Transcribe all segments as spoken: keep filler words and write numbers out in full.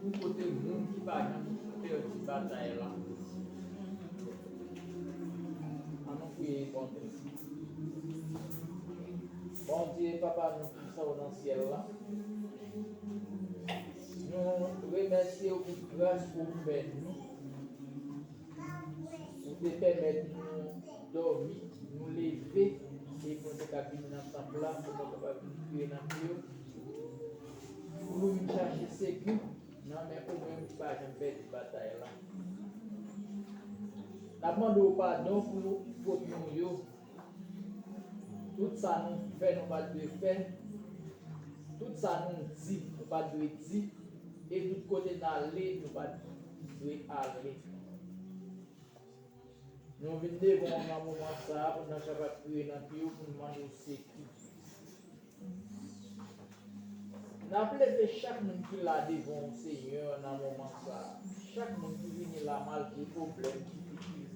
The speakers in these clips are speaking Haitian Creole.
Pou kote moun ki pa janm pèdi batay la. Ann nou priye Bondye. Bondye, Papa nou ki nan syèl la, nou remèsye w pou gras ou fè nou. Ou te pèmèt nou dòmi, nou leve, e pou nou te ka vin nan tanp la, pou nou kapab vin priye nan pye w, pou nou vin chache sekou nan men ou menm ki pa janm pèdi batay la. N ap mande w padon pou fòt nou yo. Tout sa nou fè, nou pa t dwe fè. Tout sa nou di, nou pa t dwe di. E tout kote n ale, nou pa t dwe ale. Nou vin devan w nan moman sa a pou n kapab priye nan pye w pou n mande w sekou. N ap leve chak moun ki la devan w, Senyè, nan moman sa a. Chak moun ki vini la malgre pwoblèm,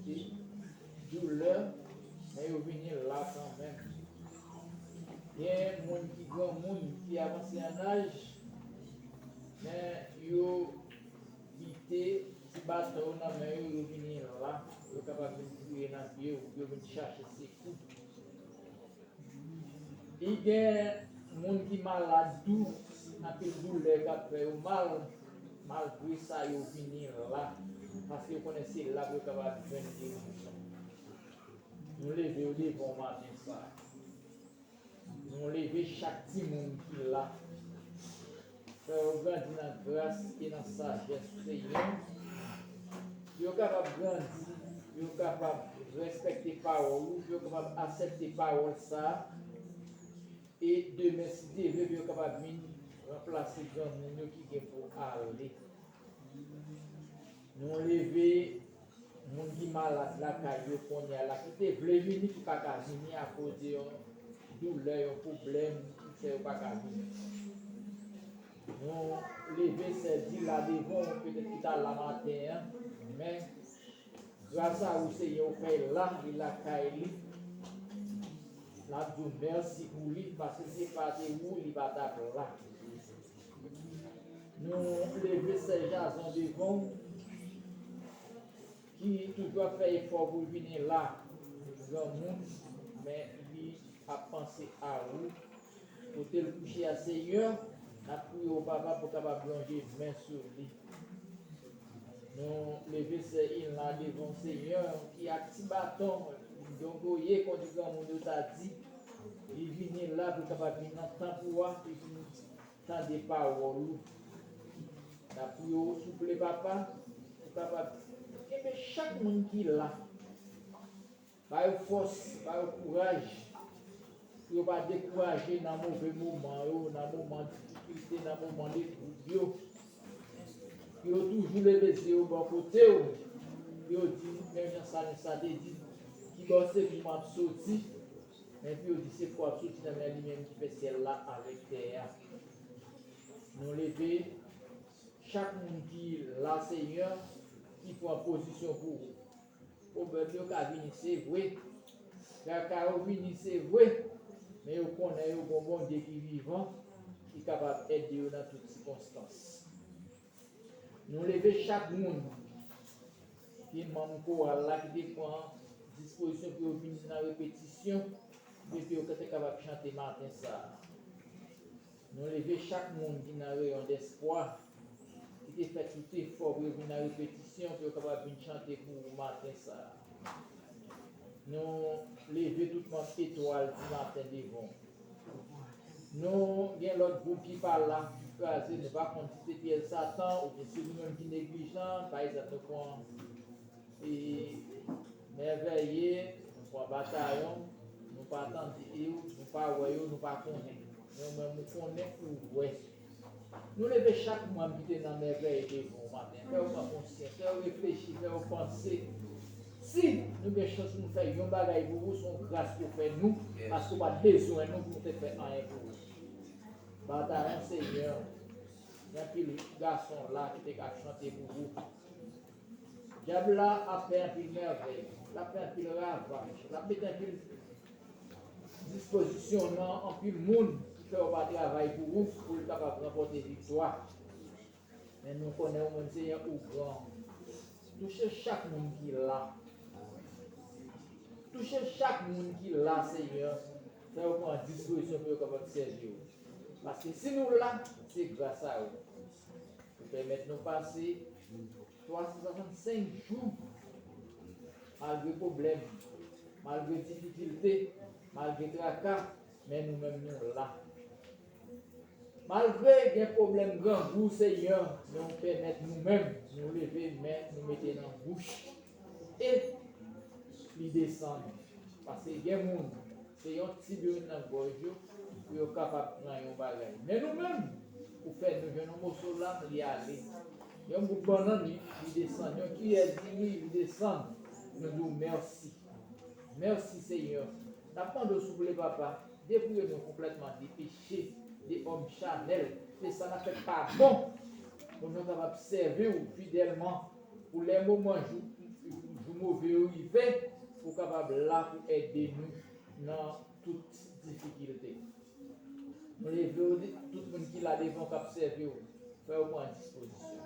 difikilte, doulè, men yo vini la kanmenm. Gen moun ki granmoun, ki avanse an aj, men yo kite ti baton yo nan men yo, yo vini la, yo kapab vin kriye nan pye w, yo vin chache sekou. Li gen moun ki malad tou, anpil doulè k ap fè yo mal, malgre sa yo vini la, paske yo konnen se la pou yo kapab jwenn gerizon. Nou leve yo devan w maten sa a. Nou leve chak timoun ki la. Fè yo grandi nan gras e nan sajès, Senyè. Pou yo kapab grandi, pou yo kapab respekte pawòl ou, pou yo kapab aksepte pawòl sa a. E demen, si Dye vle, pou yo kapab vin ranplase granmoun yo ki gen pou ale. Nou leve moun ki malad lakay yo kounye a la, ki te vle vini, ki pa ka vini akoz de yon doulè, yon pwoblèm ki fè yo pa ka vini. Nou leve sè Dila devan w, petèt ki ta la maten an, men gras a ou, Senyè, ou fè l la, li lakay li. N ap di w mèsi pou li, paske si se pa te ou, li pa t ap la. Nou leve sè Jazon devan w, ki toujou ap fè efò pou l vini la. Granmoun, men li ap panse a ou. Kote l kouche a, Senyè, n ap priye w, Papa, pou w kapab lonje men sou li. Nou leve sè Ilna devan w, Senyè, ki ak ti baton, dongoye, konn granmoun yo ta di, li vini la pou l kapab vin nan tanp ou a, pou l vin tande pawòl ou. N ap priye w, souple, Papa, pou w kapab kenbe chak moun ki la. Ba yo fòs, ba yo kouraj, pou yo pa dekouraje nan move moman yo, nan moman difikilte, nan moman de twoub yo. Pou yo toujou leve zye yo bò kote w, pou yo di, menm jan Salmis la te di, ki bò sekou m ap soti, men pou yo di sekou ap soti nan men li menm ki fè syèl la avèk tè a. Nou leve chak moun ki la, Senyè, ki pran pozisyon pou ou. Pwoblèm yo ka vini, se vre. Traka yo vini, se vre. Men yo konnen yo gon Bondye ki vivan, ki kapab ede yo nan tout sikonstans. Nou leve chak moun ki manm koral la, ki te pran dispozisyon pou yo vin nan repetisyon, epi yo te kapab chante maten sa a. Nou leve chak moun ki nan reyon dèspwa, ki te fè tout efò pou yo vin nan repetisyon, pou yo kapab vin chante pou ou maten sa a. Nou leve tout manm etwal di maten devan w. Nou gen lòt gwoup ki pa la, ki kraze, nou pa konn si se pyès Satan oubyen se nou menm ki neglijan, pa egzanp, nou pran e Mèvèye, nou pran Batayon, nou pa tande yo, nou pa wè yo, nou pa konnen. Men ou menm ou konnen, ou wè. Nou leve chak manm ki te nan Mèvèye devan w maten. Fè yo pran konsyans, fè yo reflechi, fè yo panse. Si nou gen chans pou nou fè yon bagay pou ou, se yon gras ou fè nou, paske ou pa t bezwen nou pou nou te fè anyen pou ou. Batayon, Senyè, gen anpil gason la ki te ka chante pou ou. Dyab la ap fè anpil mèvèy, l ap fè anpil ravaj, l ap mete anpil dispozisyon nan anpil moun ki fè yo pa travay pou ou, pou l kapab ranpòte viktwa. Men nou konnen ou menm, Senyè, ou gran. Touche chak moun ki la. Touche chak moun ki la, Senyè. Fè yo pran dispozisyon pou yo kapab sèvi w. Paske si nou la, se gras a ou. Ou pèmèt nou pase twa san swasannsenk jou, malgre pwoblèm, malgre difikilte, malgre traka, men nou menm nou la. Malgre gen pwoblèm grangou, Senyè, men ou pèmèt nou menm, nou leve men nou mete nan bouch e li desann. Paske gen moun, se yon ti byen nan gòj yo pou yo kapab pran yon bagay. Men nou menm, ou fè nou jwenn yon moso lam, li ale. Yon bout bannann, li, li desann. Yon kiyè diri, li desann. Nou di w mèsi. Mèsi, Senyè. N ap mande w, souple, Papa, depouye nou konplètman de peche, de òm chanèl, de sa n ap fè k pa bon, pou nou kapab sèvi w fidèlman, pou lè moman jou, jou move yo rive, pou w kapab la pou ede nou nan tout difikilte. Nou leve w, tout moun ki la devan w k ap sèvi w, fè yo pran dispozisyon.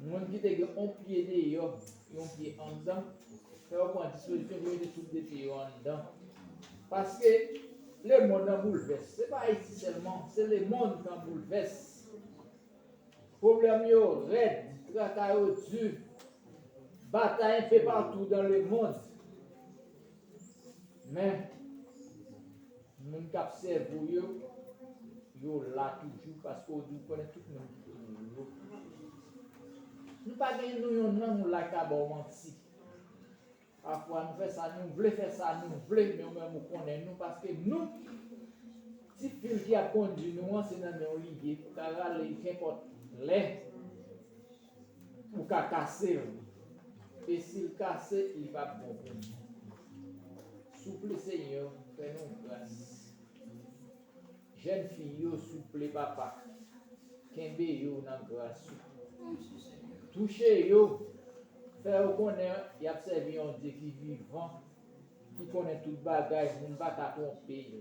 Moun ki te gen yon pye deyò, yon pye anndan, fè yo pran dispozisyon pou yo mete tout de pye yo anndan. Paske lemonn nan boulvès. Se pa Ayiti sèlman, se lemonn ki an boulvès. Pwoblèm yo rèd, traka yo di, batay enpe patou dans le monde. Men, moun k ap sèvi w yo, yo la toujou, paske w di w konnen tout moun ki toujou yo. Nou pa gen nou yon nan nou la k ap ba w manti. Pafwa nou fè sa nou vle, fè sa nou vle, men ou menm ou konnen nou, paske nou, ti fil ki ap kondui nou an, se nan men w li ye. Ou ka rale l kenpòt lè, ou ka kase l. E si l kase, li p ap bon pou nou. Souple, Senyè, fè nou gras. Jèn fi yo, souple, Papa, kenbe yo nan gras ou. Touche yo, fè yo konnen y ap sèvi yon Dye ki vivan, ki konnen tout bagay, moun pa ka twonpe l.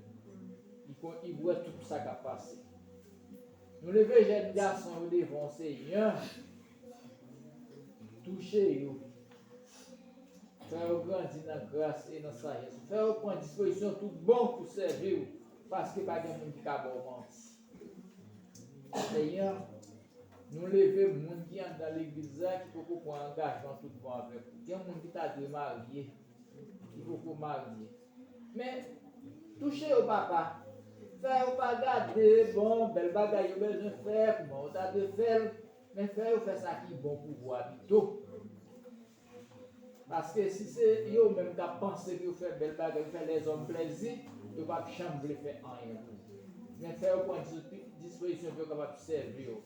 Li kon, li wè tout sa k ap pase. Nou leve jèn gason yo devan w, Senyè. Touche yo. Fè yo grandi nan gras e nan sajès. Fè yo pran dispozisyon tout bon pou sèvi w, paske pa gen moun ki ka ba w manti. Senyè, nou leve moun ki anndan legliz la ki poko pran angajman tout bon avèk ou. Gen moun ki ta dwe marye, ki poko marye. Men, touche yo, Papa. Fè yo pa gade, bon, bèl bagay yo bezwen fè, kouman yo ta dwe fè l, men fè yo fè sa ki bon pou ou a pito. Paske si se yo menm k ap panse pou yo fè bèl bagay, yo fè lèzòm plèzi, yo p ap janm vle fè anyen pou ou. Men fè yo pran dis-, dispozisyon pou yo kapab sèvi w.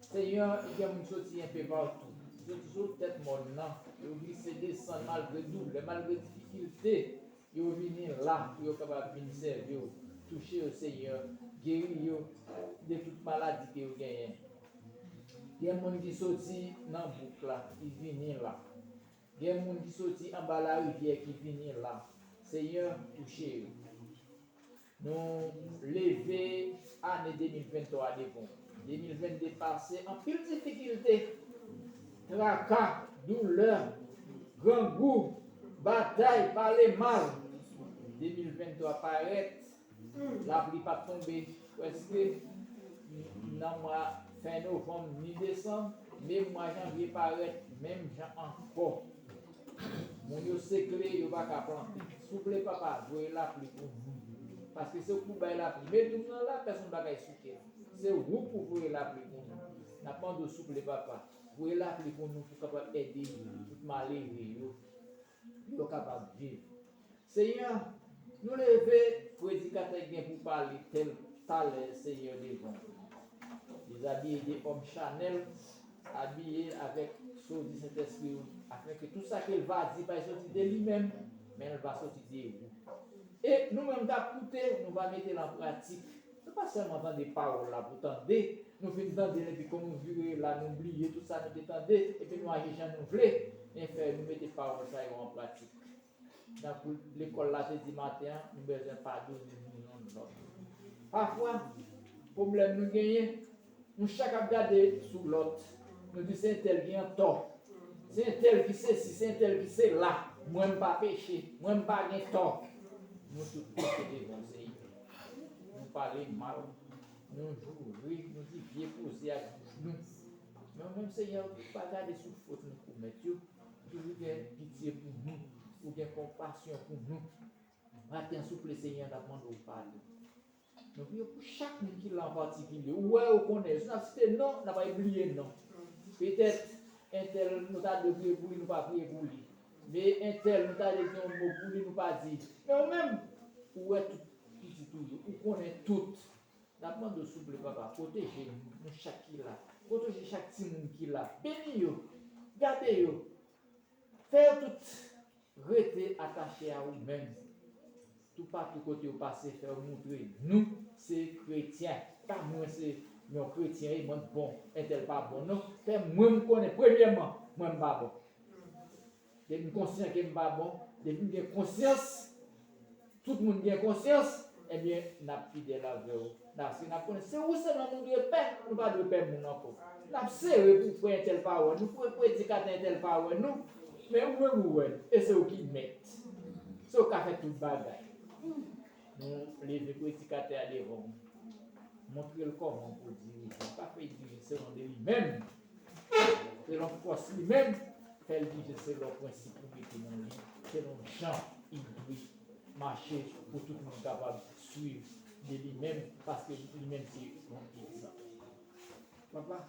Senyè, gen moun soti enpe patou. Soti sou tèt mòn nan, yo glise desann malgre doulè, malgre difikilte. Yo vini la pou yo kapab vin sèvi w. Touche yo, Senyè. Geri yo de tout maladi ke yo genyen. Gen moun ki soti nan bouk la, ki vini la. Gen moun ki soti anba larivyè, ki vini la. Senyè, touche yo. Nou leve ane de mil venntwa devan w. De mil vennde pase anpil difikilte, traka, doulè, grangou, batay, pale mal. De mil venntwa parèt, lapli p ap tonbe prèske nan mwa, fen novanm ni desanm, men mwa janvye parèt menm jan ankò. Moun yo sekle, yo pa ka plante. Souple, Papa, voye lapli pou nou. Paske se ou ki pou bay lapli. Men doum nan la, pèsonn pa kay souke l. Se ou pou voye lapli pou nou. N ap mande w, souple, Papa, voye lapli pou nou pou kapab ede tout malere yo, pou yo kapab viv. Senyè, nou leve predikatè ki gen pou pale tèl talè, Senyè, devan w. Dezabiye de òm chanèl, abiye avèk sodi Sentèspri w, afenke tout sa ke l va di pa soti de li menm, men l va soti de ou. E nou menm k ap koute, nou va mete l an pratik. Nou pa sèlman tande pawòl la pou tande, nou fin tande l epi kon nou vire la, nou bliye tout sa nou te tande, epi nou aji jan nou vle, men fè nou mete pawòl sa yo an pratik. Tankou lekòl la te di maten an, nou bezwen padone nou youn lòt. Pafwa, pwoblèm nou genyen, Nou chak ap gade sou lòt. Nou di se entèl ki antò. Se entèl ki sesi, se entèl ki sela. Mwen m pa peche, mwen m pa gen tò. Nou tout peche devan Senyè. Nou pale mal, nou joure, nou di vye koze ak bouch nou. Men ou menm Senyè, ou pa gade sou fot nou komèt yo. Ou toujou gen pitye pou nou. Ou gen konpasyon pou nou. Maten an, souple Senyè, n ap mande w padon. Nou priye pou chak moun ki la an patikilye. Ou wè, ou konnen. Si n ap site non, n ap bliye non. Petèt, entèl, nou ta dwe priye pou li, nou pa priye pou li. Men entèl, nou ta dwe di yon mo pou li, nou pa di. Men ou menm, ou wè tout pitit ou yo. Ou konnen tout. N ap mande w, souple, Papa, pwoteje nou, nou chak ki la. Pwoteje chak timoun ki la. Beni yo. Gade yo. Fè yo tout rete atache a ou menm. Toupatou kote yo pase, fè yo montre nou se kretyen. Pa mwen se yon kretyen, e mwen bon, entèl pa bon. Non, fè mwen m konnen, premyèman, mwen m pa bon. Depi m konsyan ke m pa bon, depi m gen konsyans, tout moun gen konsyans, ebyen, n ap fidèl avè w. Paske n ap konnen se ou sèlman nou dwe pè, nou pa dwe pè moun ankò. N ap sere pou frè entèl pa wè nou, pou predikatè entèl pa wè nou, men ou menm ou wè n, e se ou ki mèt. Se ou k ka fè tout bagay. Nou leve predikatè a devan w. Montre l kòman pou l dirije. Pa fè l dirije selon de li menm. Selon fòs li menm, fè l dirije selon prensip ou mete nan li, selon jan li dwe mache pou tout moun kapab swiv de li menm, paske li menm se yon egzanp. Papa,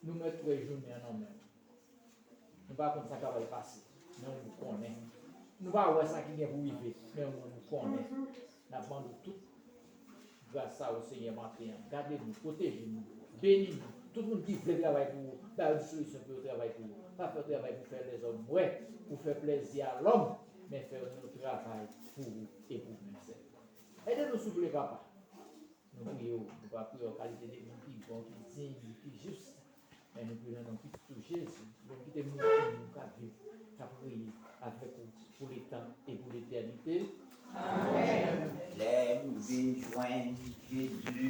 nou mèt wè jounen an nan men w. Nou pa konn sa k ap pase, men ou konnen. Nou pa wè sa ki gen pou rive, men ou konnen. N ap mande w tout gras sa yo, Senyè, maten an. Gade nou, pwoteje nou, beni nou. Tout moun ki vle travay pou ou, ba yo dispozisyon pou yo travay pou ou. Pa fè yo travay pou fè lèzòm wè, pou fè plèzi a lòm, men fè yo travay pou ou e pou ou menm sèl. Ede nou, souple, Papa. Nou priye w, nou pa priye w an kalite de moun ki bon, ki diy, ki jis, men nou priye w nan non Pitit ou Jezi, bon ki te mouri pou nou, k ap viv, k ap reye avèk ou pou letan e pou letènite. Amèn. Lè m vin jwenn Jezi,